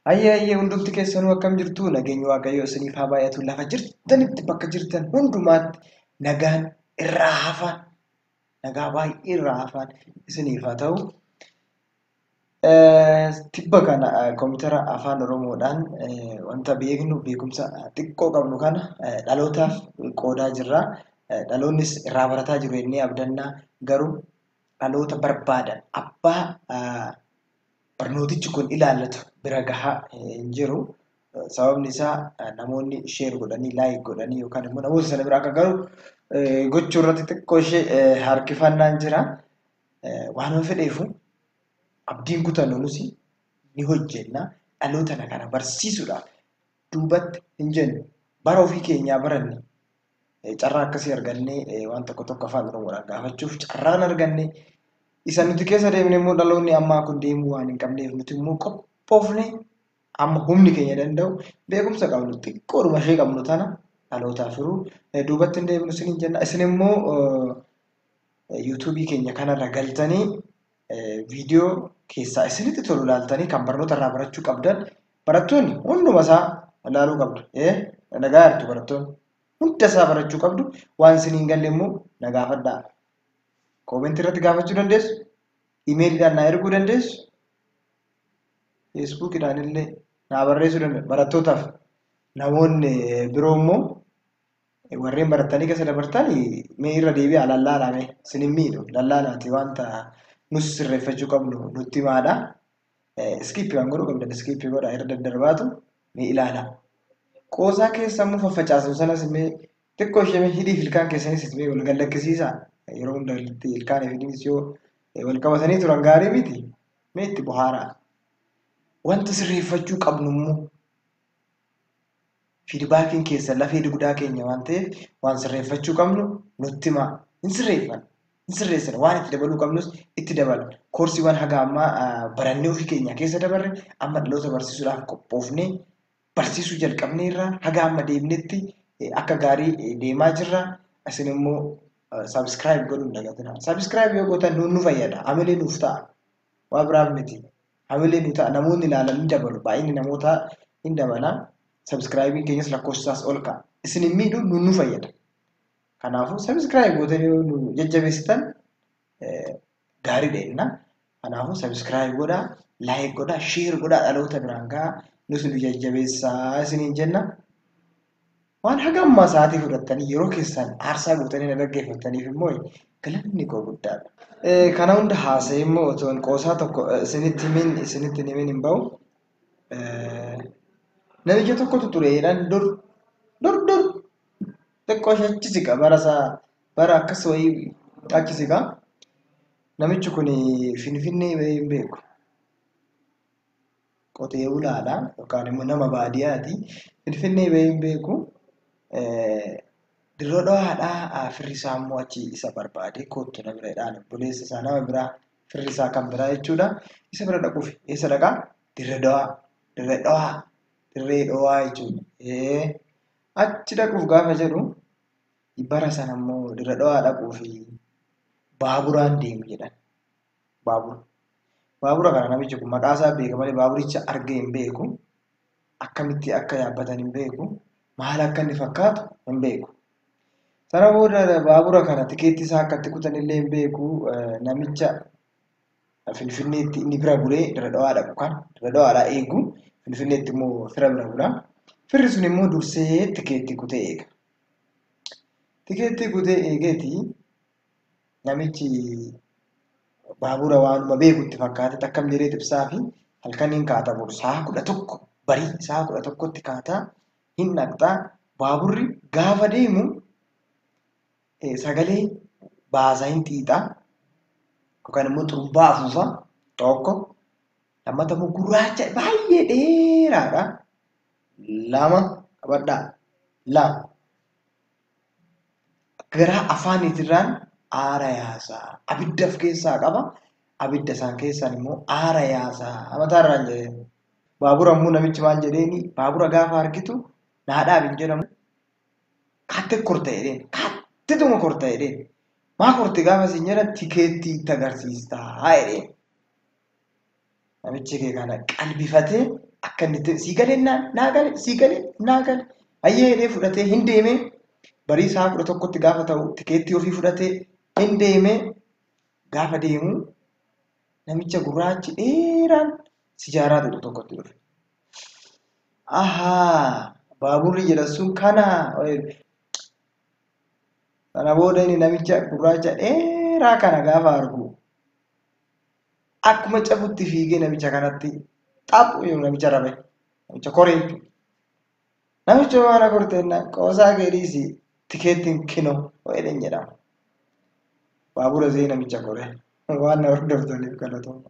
Hayyee hayyee hundumti keessanuu akkam jirtu? Nageenyi Waaqayyoo isiniif haa baay'atu. Lafa jirtanitti bakka jirtan hundumaatti nagaan irraa hafaan, nagaa baay'ee irraa hafaan isiniif haa ta'u. Tibba kana kompiitara afaan Oromoodhaan wanta beeknu beekumsa xiqqoo qabnu kana dhalootaaf qoodaa jirra. Dhaloonnis irraa barataa jiru jennee abdannaa, garuu dhaloota barbaadan abbaa barnootichi kun ilaallatu bira gahaa hin jiru. Sababni isaa namoonni share godhanii, like godhanii yookaan immoo namoota sana bira akka gahu gochuu irratti xiqqoo ishee harkifannaan jira. Waanuma fedheefu abdiin kutannu, nus ni hojjenna. Dhaloota kana barsiisuudhaaf duubatti hin jennu. Bara ofii keenyaa baranne carraa akkasii argannee waan tokko tokko afaan Oromoodhaan gaafachuuf carraan arganne, isa nuti keessa deemne immoo dhaloonni ammaa kun deemuu waan hin qabneef, nuti immoo qophoofne amma humni keenya danda'u beekumsa qabnu xiqqoodhuma ishee qabnu tana dhalootaaf hiruu duubatti hin deebinu isiniin jenna. Isin immoo yuutuubii keenya kanarra galtanii viidiyoo keessaa isinitti tolu ilaaltanii kan barnoota irraa barachuu qabdan, barattoonni hunduma isaa ilaaluu qabdu. Nagaa jirtu, barattoonni hunda isaa barachuu qabdu. Waan isin hin galle immoo na gaafadhaa. Koomentii irratti gaafachuu dandeessu. Imeeliidhaan naa erguu dandeessu. Feesbuukiidhaan illee naa barreessuu dandeessu. Barattootaaf namoonni biroo immoo warreen barattanii keessa dabartan mee irra deebi'aa lallaalaa, mee isin hin miidhu lallaalaati, wanta nus sirreeffachuu qabnu nutti himaadha. Skip waan godhuu qabdan skip godhaa, irra daddarbaatu mee ilaala. Qoosaa keessa immoo faffacaasu sanas mee xiqqoo ishee mee hidhii fi ilkaan keessanis mee wal gallakkisiisaa. Yeroo hunda ilkaanii fi hidhiinis yoo wal qabatanii turan gaarii miti. Mee itti bohaaraa. Wanta sirreeffachuu qabnu immoo feedbackiin keessa lafee dugdaa keenya waan ta'eef, waan sirreeffachuu qabnu nutti himaa. Hin sirreeffanna. Hin sirreessina. Waan itti dabaluu qabnus itti dabala. Koorsiiwwan haga ammaa barannee ofii keenya keessa dabarre amma dhaloota barsiisuudhaaf qophoofnee barsiisuu jalqabnee irraa haga amma deemnetti akka gaarii deemaa jirra. Isin immoo subscribe godhuu hin dagatinaa. Subscribe yoo gootan nu fayyada. Hamilee nuuf ta'a. Waa biraaf miti. Hamilee nu ta'a. Namoonni ilaalan ni dabalu. Baay'inni namootaa hin dabala. Subscribein keenyas lakkoofsaas ol ka'a. Isin hin miidhu, nu fayyada. Kanaafuu subscribe gootanii yoo nu jajjabeessitan gaariidha jenna. Kanaafuu subscribe godhaa, like godhaa, share godhaa, dhaloota biraan gahaa, nus nu jajjabeessaa isiniin jenna. Waan haga ammaa sa'aatii fudhattanii yeroo keessan aarsaa gootanii na dhaggeeffattaniif immoo galanni koo guddaadha. Kana hunda haasa'ee immoo otoo qoosaa tokko isinitti himin hin bahu. Namicha tokkotu ture jedhan, dur dur dur xiqqoo ishee achi siqa, bara isaa bara akkas wayii achi siqa. Namichi kun Finfinnee bahee hin beeku. Qotee bulaadha yookaan immoo nama baadiyyaati. Finfinnee bahee hin beeku. Dirree Dhawaadhaa firri isaa immoo achi isa barbaade, "Kottu na bira" jedhaan. Obboleessa isaa nama biraa, firri isaa kan biraa jechuudha. Isa bira dhaquuf eessa dhaqaa? Dirree Dhawaa. Dirree Dhawaa. Dirree Dhawaa jechuudha. Achi dhaquuf gaafa jedhu, bara sana immoo Dirree Dhawaa dhaquuf baaburaan deemu jedhan. Baabura. Baabura kana namichi kun maqaa isaa beeka malee baaburicha argee hin beeku. Akkamitti akka yaabbatan hin beeku. Maal akka inni fakkaatu hin beeku. Sana booda baabura kana tikeettii isaa akka itti kutan illee hin beeku. Namicha Finfinneetti inni bira bulee Dirree Dhawaa dhaqu kan Dirree Dhawaadhaa eegu, Finfinneetti immoo fira bira bula. Firri sun immoo dursee tikeettii kutee eega. Tikeettii kutee eegeeti namichi baabura waanuma beekutti fakkaate akkam jedhee ibsaa fi halkaniin kaata, boru sa'a 11, barii sa'a 11tti kaataa hin dhaqxaa. Baaburri gaafa deemu sagalee baasaa hin xiixaa yookaan immoo xurumbaa afuufaa tokko, lammata immoo gurraacha baay'ee dheeraadha. Lama qabadhaa, lama garaa afaaniitirraan aara yaasaa, abidda of keessaa qaba. Abidda isaan keessaan immoo aara yaasaa mataarraan jedheen. Baabura immoo namichi maal jedheeni? "Baabura gaafa argitu naa dhaabi hin jedhamu. Kaattee korta" jedheen. "Kaattetuma korta" jedheen. "Maa korte gaafa isin jedhan tikeettii itti agarsiistaa" jedheen. Namichi kee kana qalbifatee Akka inni sii galee naa gale sii galee naa gale hayyee jedhee fudhatee hin deemee barii isaa 11tti gaafa ta'u tikeettii ofii fudhatee hin deemee gaafa deemu namicha gurraachi dheeraan sijaaraa tokko tokkotti dhufe. Ahaa baaburri jedhan sun kana. Sana booda inni namicha gurraacha dheeraa kana gaafa argu akkuma cabutti fiigee namicha kanatti xaphu namicha rabe namicha koree jechuudha. Namicha waan korteenna qoosaa keeriisi tikeettiin kinoo jedhan jedhama. Baabura zee namicha koree waan na hordoftaniif galatooma.